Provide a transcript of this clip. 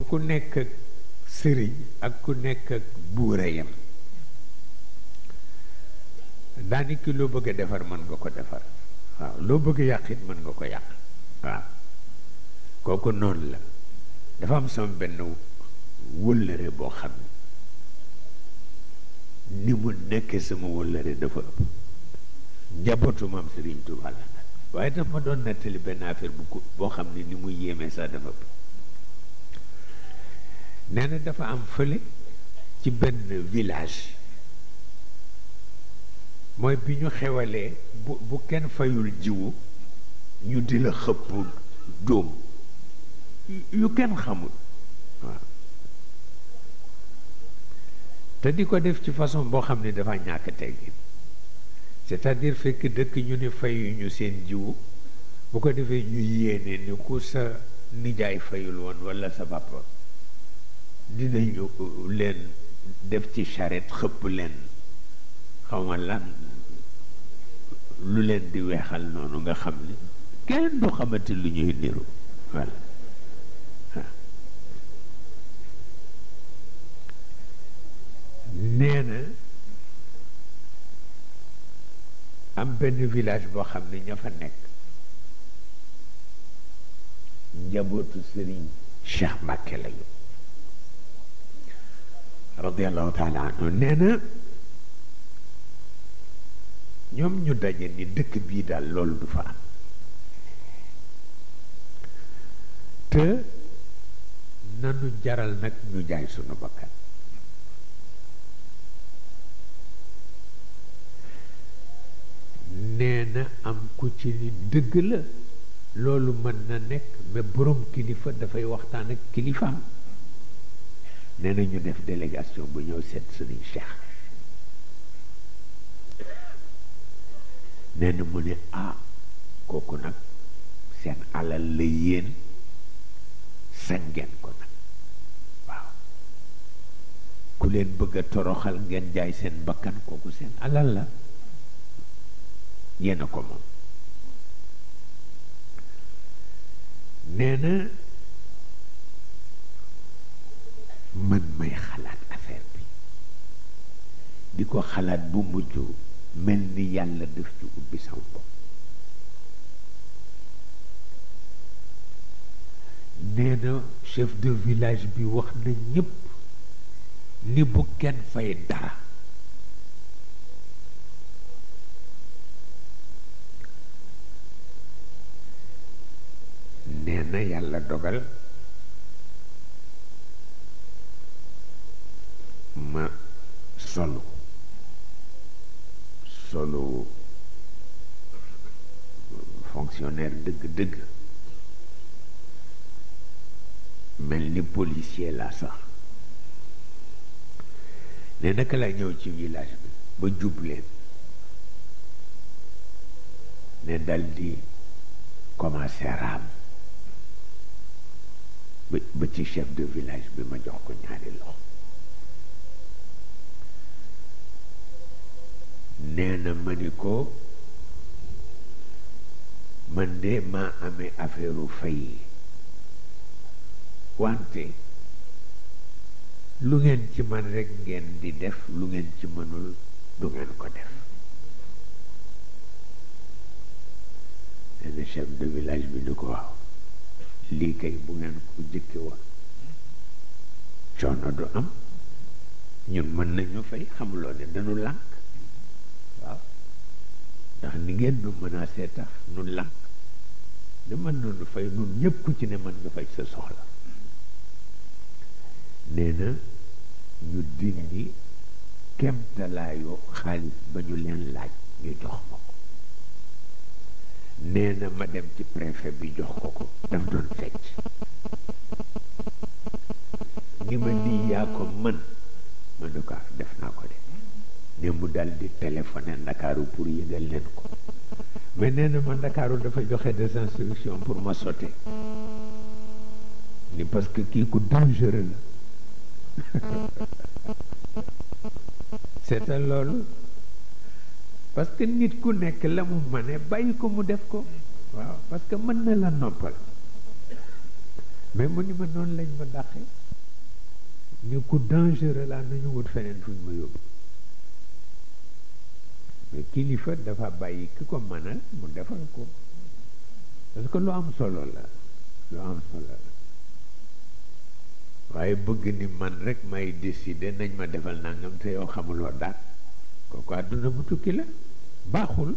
ku nekk ak sëriñ ak ku nekk ak buura yam daanaka loo bëgg a defar mën nga ko defar waaw loo bëgg a yàq it mën nga ko yàq waaw kooku noonu la dafa am sama benn wëllëre boo xam ne ni mu nekkee sama wëllëre dafa ëpp njabootu maam Sëriñ Tuubaa la nag waaye daf ma doon nettali benn affaire boo xam ne ni mu yéemee sax dafa ëpp nee na dafa am fële ci benn village mooy bi ñu xewalee bu kenn fayul jiwu ñu di la xëpp dóom yu kenn xamul waaw te di ko def ci façon boo xam ne dafa ñàkk teggin c'est-à-dire fekk dëkk ñu ne fayuñu seen jiwu bu ko defee ñu yéene ni ku sa nijaay fayul woon walla sa papa dinañu leen def ci charrette xëpp leen xawma lan lu leen di weexal noonu nga xam ne kenn du xamante lu ñuy niru voilà nee na am benn village boo xam ne ña fa nekk njabootu Sëriñ Cheikh Mbàkke lañu radiallahu taala anhu nee na ñoom ñu daje ni dëkk bii daal loolu du fa am te nanu jaral nag ñu jaay sunu bakkan nee na am ku ci ni dëgg la loolu mën na nekk mais borom kilifa dafay waxtaan ak kilifaam nee na ñu def délégation bu ñëw seet Sëriñ Cheikh nee na mu ne kooku nag seen alal la yéen sañ ngeen ko nag waaw ku leen bëgg a toroxal ngeen jaay seen bakkan kooku seen alal la yéen a ko moom nee na man may xalaat affaire bi di ko xalaat bu mujj mel ni yàlla def ci ubbi sama bopp nee na chef de village bi wax na ñépp ni bu kenn fay dara nee na yàlla dogal ma solu fonctionnaire dëgg-dëgg mel ni policier laa sax ne naka laa ñëw ci village bi ba jubleen ne dal di commencé raam ba ci chef de village bi ma jox ko ñaari loxo nee na ma ni ko man de maa amee affaire fay wante lu ngeen ci man rekk ngeen di def lu ngeen ci mënul du ngeen ko def nee na chef de village bi ni ko waaw lii kay bu ngeen ko jëkke woon coono du am ñun mën nañu fay xamuloo ne dañu lànk waaw ndax ni ngeen nu menacé tax nu lànk ne mën nañu fay nun ñëpp ku ci ne mën nga fay sa soxla nee na ñu dindi kemtalaayu xaalis ba ñu leen laaj ñu jox ma ko nee na ma dem ci préfet bi jox ko daf doon fecc ni ma lii yaa ko mën ma ne ko def naa ko de ne mu dal di téléphoné Ndakaaru pour yëgal leen ko mais nee na ma Ndakaaru dafa joxe des instructions pour ma sauter ni parce que kii ku dangereux la seetal loolu parce que nit ku nekk la mu mëne bàyyi ko mu def ko waaw parce que mën na la noppal mais mu ni ma noonu lañ ma dàqe ni ku dangereux laa nañu wut feneen fuñ ma yóbbu mais kilifa dafa bàyyi ki ko mënal mu defal ko parce que lu am solo la lu am solo la waaye bëgg ni man rek may décider nañ ma defal nangam te yow xamuloo daal kooku àdduna bu tukki la baaxul